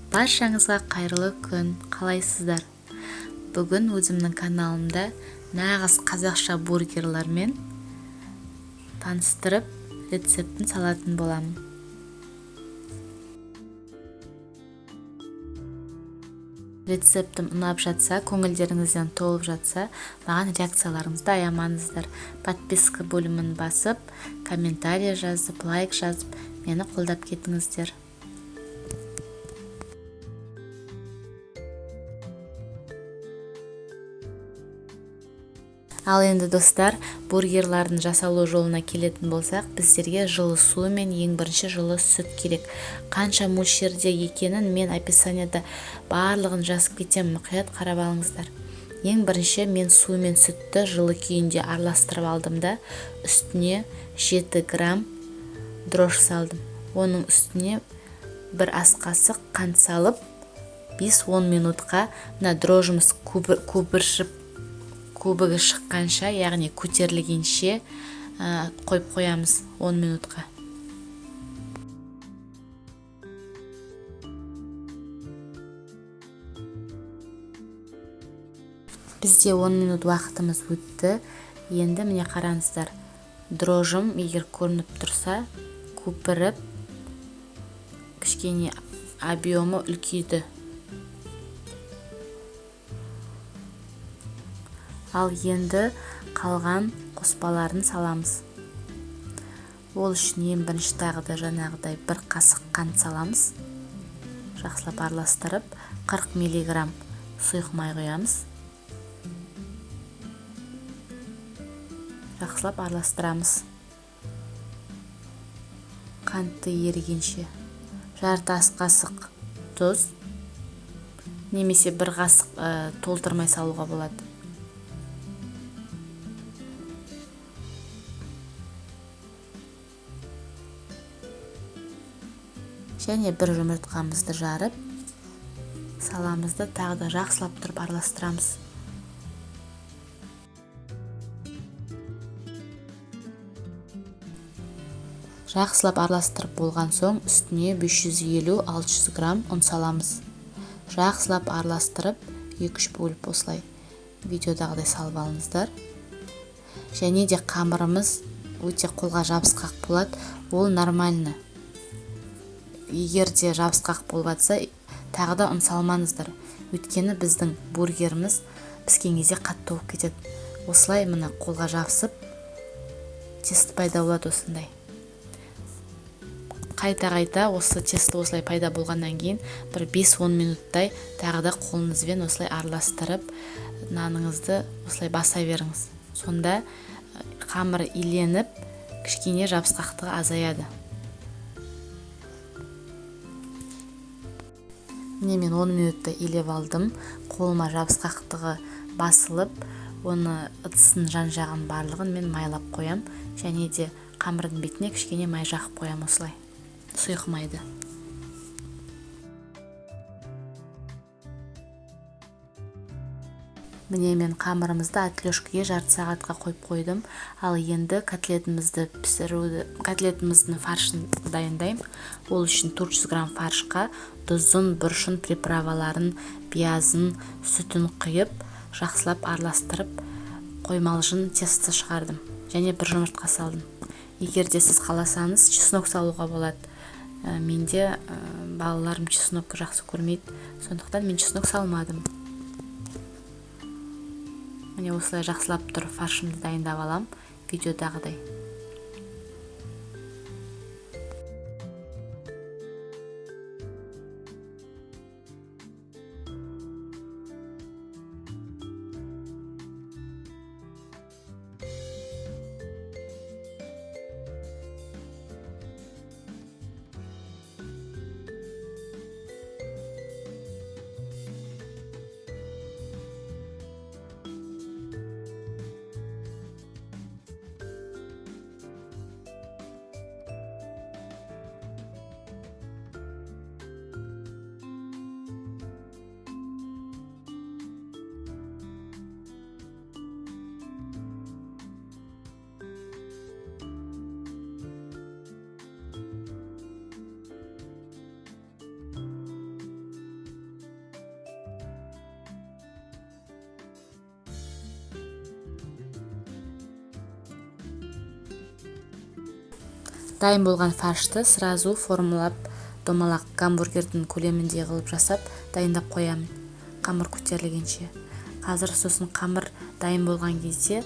Баршаңызға қайырлы күн, қалайсыздар? Бүгін өзімнің каналымда нағыз қазақша бургерлармен таныстырып, рецептін салатын боламын. Рецептім ұнап жатса, көңілдеріңізден толып жатса, маған реакцияларыңызды аямаңыздар. Подписка бөлімін басып, комментарий жазып, лайк жазып, мені қолдап кетіңіздер. Ал енді достар, бургерлардың жасалу жолына келетін болсақ, біздерге жылы су мен ең бірінші жылы сүт керек. Қанша мөлшерде екенін мен описанияда барлығын жазып кетемін, мұқият қарап алыңыздар. Ең бірінші мен су мен сүтті жылы күйінде араластырып алдым да, үстіне 7 грамм дрожж салдым. Оның үстіне бір ас қасық қант салып, 5-10 минутқа мына дрожжымыз көбіршіп көбігі шыққанша, яғни көтерілгенше қойып қоямыз 10 минутқа. Бізде 10 минут уақытымыз өтті. Енді міне қараңыздар, дрожжым егер көрініп тұрса, көпіріп, кішкене объемы үлкейді. Ал енді қалған қоспаларын саламыз. Ол үшін ең бірінші тағы да жаңағыдай бір қасық қант саламыз. Жақсылап араластырып, 40 миллиграмм сұйық май құямыз. Жақсылап араластырамыз. Қантты ерігенше. Жарты ас қасық тұз немесе бір қасық толтырмай салуға болады. Және бір жұмыртқамызды жарып, саламызды тағы да жақсылап тұрып араластырамыз. Жақсылап араластырып болған соң үстіне 550-600 грамм ұн саламыз. Жақсылап араластырып, 2-3 бөліп осылай видеодағыдай салып алыңыздар. Және де қамырымыз өте қолға жабысқақ болады, ол нормально. Егер де жабысқақ болып жатса, тағы да ұн салмаңыздар. Өйткені біздің бургеріміз піскен кезде қатты болып кетеді. Осылай мына қолға жабысып, тесто пайда болады осындай. Қайта-қайта осы тесто осылай пайда болғаннан кейін бір 5-10 минуттай тағы да қолыңызбен осылай араластырып, наныңызды осылай баса беріңіз. Сонда қамыр иленіп, кішкене жабысқақтығы азаяды. Міне мен 10 минутта илеп алдым. Қолыма жабысқақтығы басылып, оны ыдыстың жан-жағын барлығын мен майлап қоям. Және де қамырдың бетіне кішкене май жағып қоям осылай. Сұйық майды. Міне мен қамырымызды отлёжкіге жарты сағатқа қойып қойдым. Ал енді котлетімізді пісіруді, котлетіміздің фаршын дайындаймын. Ол үшін 400 грамм фаршқа тұзын, бұрышын, приправаларын, пиязын, сүтін құйып, жақсылап араластырып, қоймалжын тесто шығардым. Және бір жұмыртқа салдым. Егер де сіз қаласаңыз, чеснок салуға болады. Менде балаларым чеснок жақсы көрмейді, сондықтан мен чеснок салмадым. Міне осылай жақсылап тұрып фаршымды дайындап алам, видеодағыдай. Дайын болған фаршты сразу формалап, домалақ гамбургердің көлеміндей қылып жасап, дайындап қоямын қамыр көтерілгенше. Қазір сосын қамыр дайын болған кезде,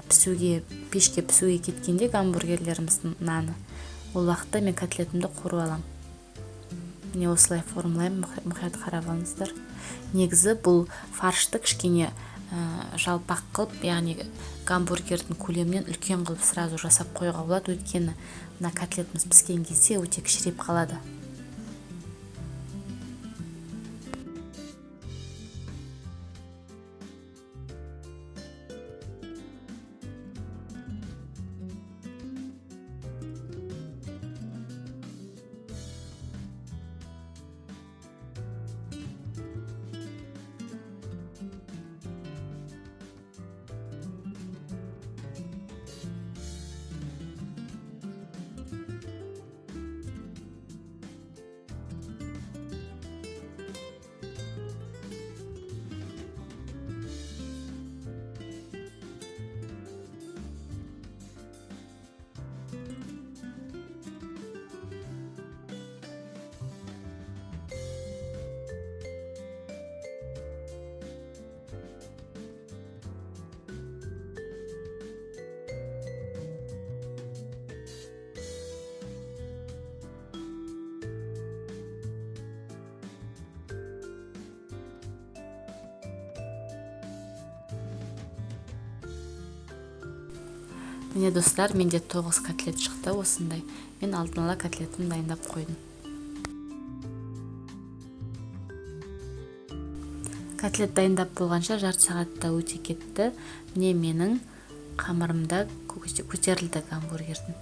пісуге, пешке пісуге кеткенде гамбургерлеріміздің наны, ол уақытта мен котлетімді қуырып аламын. Міне, осылай формалаймын, мұқият қарап алыңыздар. Негізі бұл фаршты кішкене жалпақ қылып, яғни гамбургердің көлемінен үлкен қылып сразу жасап қоюға болады, өйткені мына котлетіміз піскен кезде өте кішірейіп қалады. Міне, достар, менде 9 котлет шықты осындай. Мен алдын ала котлетімді дайындап қойдым. Котлет дайындап болғанша жарты сағатта өте кетті. Міне, менің қамырым да көтерілді гамбургердің.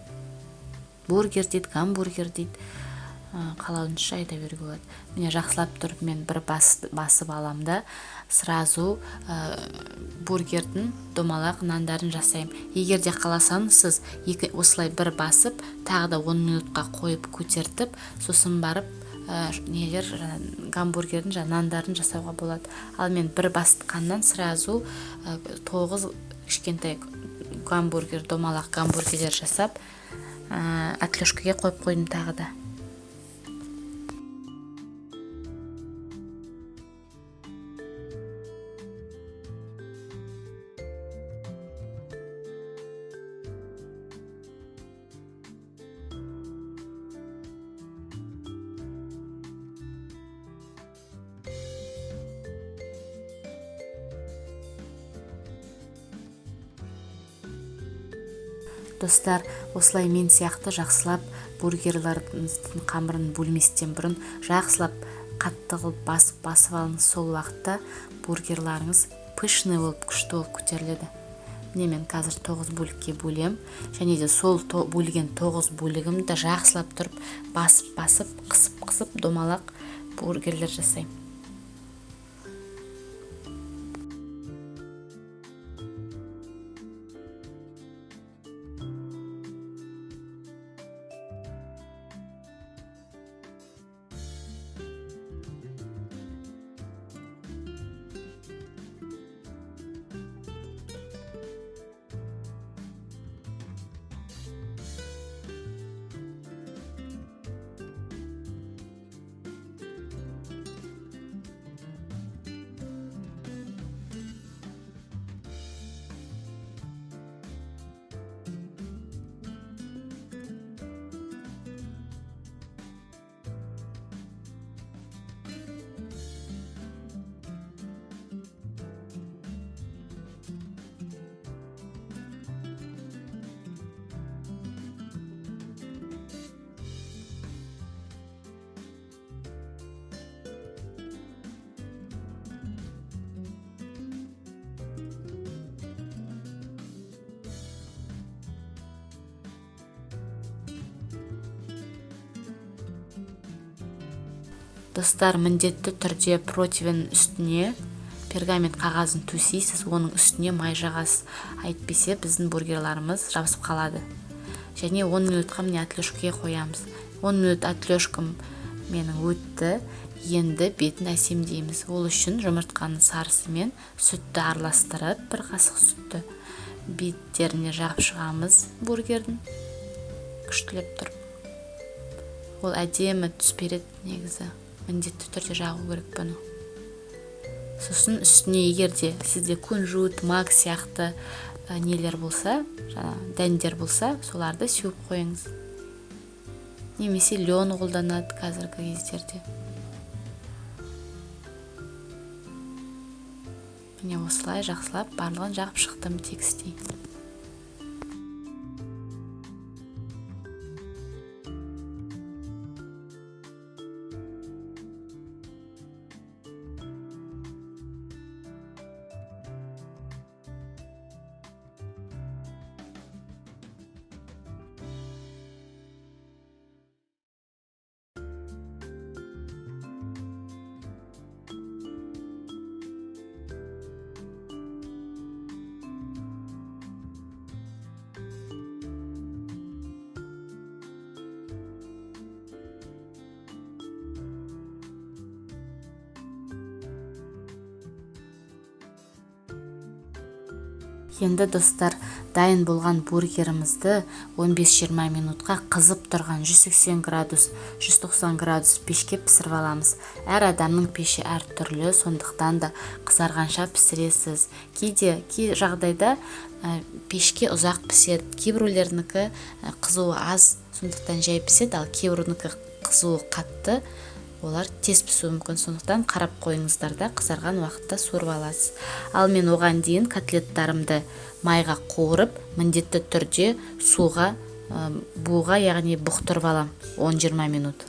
Бургер дейді, гамбургер дейді. Қалауынша айта беруге болады. Міне, жақсылап тұрып мен бір басып алам да, сразу бургердің домалақ нандарын жасаймын. Егер де қаласаңыз, сіз осылай бір басып, тағы да 10 минутқа қойып көтертіп, сосын барып, нелер, гамбургердің нандарын жасауға болады. Ал мен бір басқаннан сразу 9 кішкентай гамбургер, домалақ гамбургерлер жасап, отлёшкаге қойып қойдым тағы да. Достар, осылай мен сияқты жақсылап бургерлеріңіздің қамырын бөлместен бұрын жақсылап қатты қылып басып алыңыз. Сол уақытта бургерларыңыз пышный болып, күшті болып көтеріледі. Міне, мен қазір 9 бөлікке бөлем. Және де сол бөлген 9 бөлігімді жақсылап тұрып басып-басып, қысып-қысып домалақ бургерлер жасаймын. Достар, міндетті түрде противень үстіне пергамент қағазын төсейсіз, оның үстіне май жағасыз. Әйтпесе біздің бургерларымыз жабысып қалады. Және 10 минутқа міне отлёшкаға қоямыз. 10 минут отлёшкам менің өтті. Енді бетін әсемдейміз. Ол үшін жұмыртқаның сарысымен сүтті араластырып, бір қасық сүтті беттеріне жағып шығамыз бургердің. Күштілеп тұрып. Ол әдемі түс береді негізі. Міндетті түрде жағу керек бұны. Сосын үстіне егер де сізде кунжут, мак сияқты нелер болса, жаңа дәндер болса, соларды сеуіп қойыңыз. Немесе лен қолданады қазіргі кездерде. Міне осылай жақсылап барлығын жағып шықтым тегістей. Енді достар, дайын болған бургерімізді 15-20 минутқа қызып тұрған 180 градус, 190 градус пешке пісіріп аламыз. Әр адамның пеші әртүрлі, сондықтан да қызарғанша пісіресіз. Кейде, кей жағдайда пешке ұзақ піседі, кейбіреулерінікі қызуы аз, сондықтан жай піседі, ал кейбіреуінікі қызуы қатты, олар тез пісуі мүмкін. Сондықтан қарап қойыңыздар да, қызарған уақытта суырып аласыз. Ал мен оған дейін котлеттарымды майға қуырып, міндетті түрде суға, буға, яғни бұқтырып алам 10-20 минут.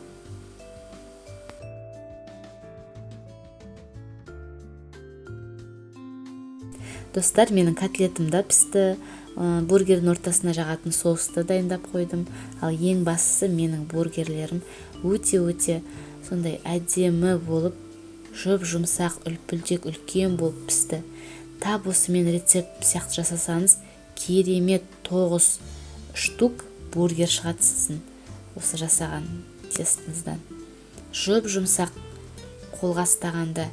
Достар, менің котлетім да пісті. Бургердің ортасына жағатын соусты дайындап қойдым. Ал ең бастысы, менің бургерлерім өте-өте сондай әдемі болып, жұп-жұмсақ, үлпілдек, үлкен болып пісті. Тап осы мен рецепт сияқты жасасаңыз, керемет 9 штук бургер шығады сіздің осы жасаған тестіңізден. Жұп-жұмсақ, қолға ұстағанда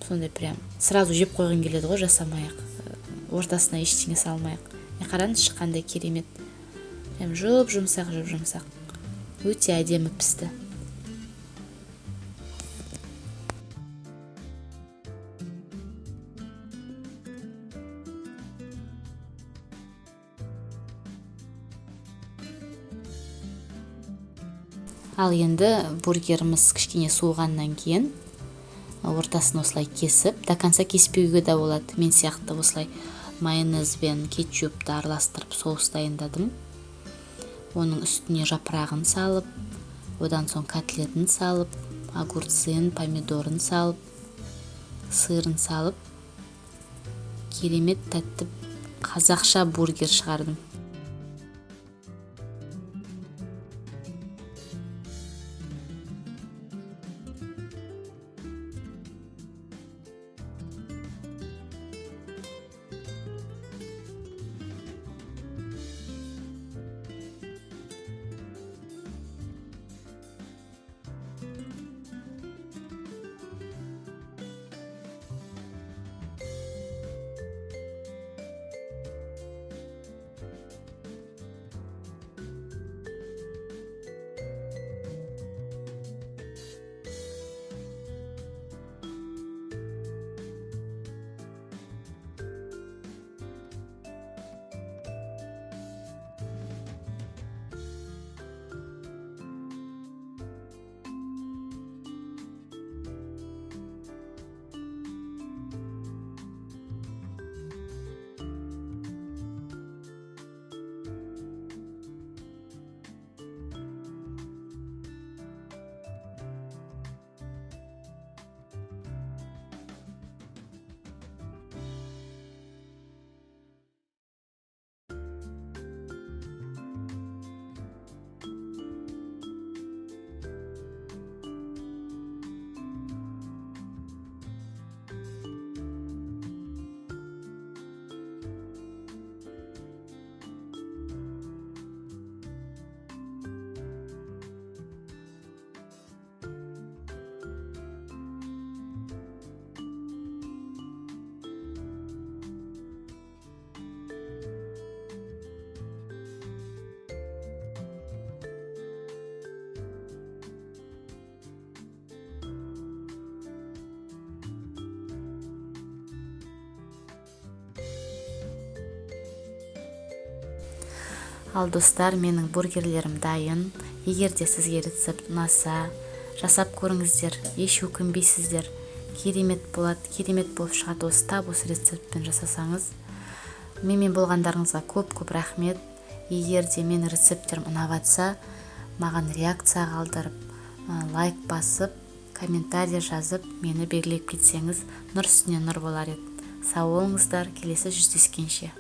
сондай прям сразу жеп қойғың келеді ғой, жасамай-ақ, ортасына ештеңе салмай-ақ. Қараңызшы, қандай керемет. Прям жұп-жұмсақ, жұп-жұмсақ. Өте әдемі пісті. Ал енді бургеріміз кішкене суығаннан кейін ортасын осылай кесіп, до конца кеспеуге де болады. Мен сияқты осылай майонез бен кетчупты араластырып соус дайындадым. Оның үстіне жапырағын салып, одан соң котлетін салып, огурцын, помидорын салып, сырын салып, керемет тәтті қазақша бургер шығардым. Ал, достар, менің бургерлерім дайын. Егер де сізге рецепт ұнаса, жасап көріңіздер, еш өкінбейсіздер. Керемет болады, керемет болып шығады осы, тап осы рецептпен жасасаңыз. Менімен болғандарыңызға көп көп рахмет. Егер де менің рецепттерім ұнап жатса, маған реакция қалдырып, лайк басып, комментарий жазып, мені белгілеп кетсеңіз, нұр үстіне нұр болар еді. Сау болыңыздар, келесі жүздескенше!